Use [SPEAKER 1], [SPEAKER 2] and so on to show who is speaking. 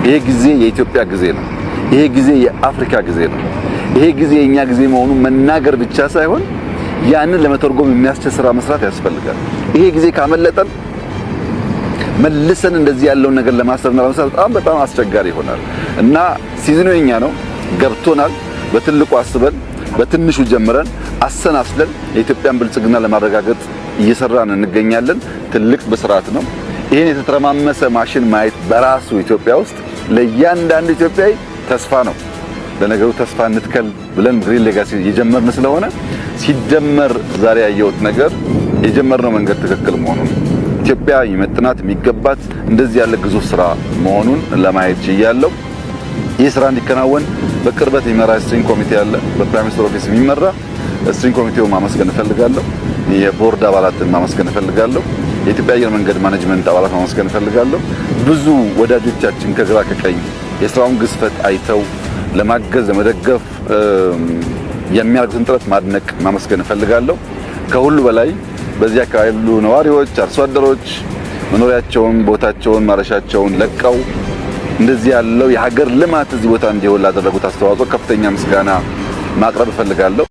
[SPEAKER 1] ይሄ ጊዜ የኢትዮጵያ ጊዜ ነው። ይሄ ጊዜ የአፍሪካ ጊዜ ነው። ይሄ ጊዜ የኛ ጊዜ መሆኑን መናገር ብቻ ሳይሆን ያንን ለመተርጎም የሚያስችል ስራ መስራት ያስፈልጋል። ይሄ ጊዜ ካመለጠን መልሰን እንደዚህ ያለውን ነገር ለማሰብና ለመስራት በጣም በጣም አስቸጋሪ ይሆናል እና season ኡ የኛ ነው፣ ገብቶናል። በትልቁ አስበን በትንሹ ጀምረን አሰናስለን የኢትዮጵያን ብልጽግና ለማረጋገጥ እየሰራን እንገኛለን። ትልቅ ብስራት ነው። ይህን የተተረማመሰ ማሽን ማየት በራሱ ኢትዮጵያ ውስጥ ለእያንዳንዱ ኢትዮጵያዊ ተስፋ ነው። ለነገሩ ተስፋ እንትከል ብለን Green Legacy የጀመርን ስለሆነ ሲደመር ዛሬ ያየሁት ነገር የጀመርነው መንገድ ትክክል መሆኑን፣ ኢትዮጵያ የሚመጥናት የሚገባት እንደዚህ ያለ ግዙፍ ስራ መሆኑን ለማየት ችያለሁ። ይህ ስራ እንዲከናወን በቅርበት የሚመራ steering ኮሚቴ አለ፣ በ Prime Minister Office የሚመራ steering ኮሚቴውን ማመስገን እፈልጋለሁ። የቦርድ አባላትን ማመስገን እፈልጋለሁ። የኢትዮጵያ አየር መንገድ management አባላት ማመስገን እፈልጋለሁ። ብዙ ወዳጆቻችን ከግራ ከቀኝ የስራውን ግዝፈት አይተው ለማገዝ ለመደገፍ የሚያደርጉትን ጥረት ማድነቅ ማመስገን እፈልጋለሁ። ከሁሉ በላይ በዚህ አካባቢ ያሉ ነዋሪዎች፣ አርሶ አደሮች መኖሪያቸውን፣ ቦታቸውን፣ ማረሻቸውን ለቀው እንደዚህ ያለው የሀገር ልማት እዚህ ቦታ እንዲሆን ላደረጉት አስተዋጽኦ ከፍተኛ ምስጋና ማቅረብ እፈልጋለሁ።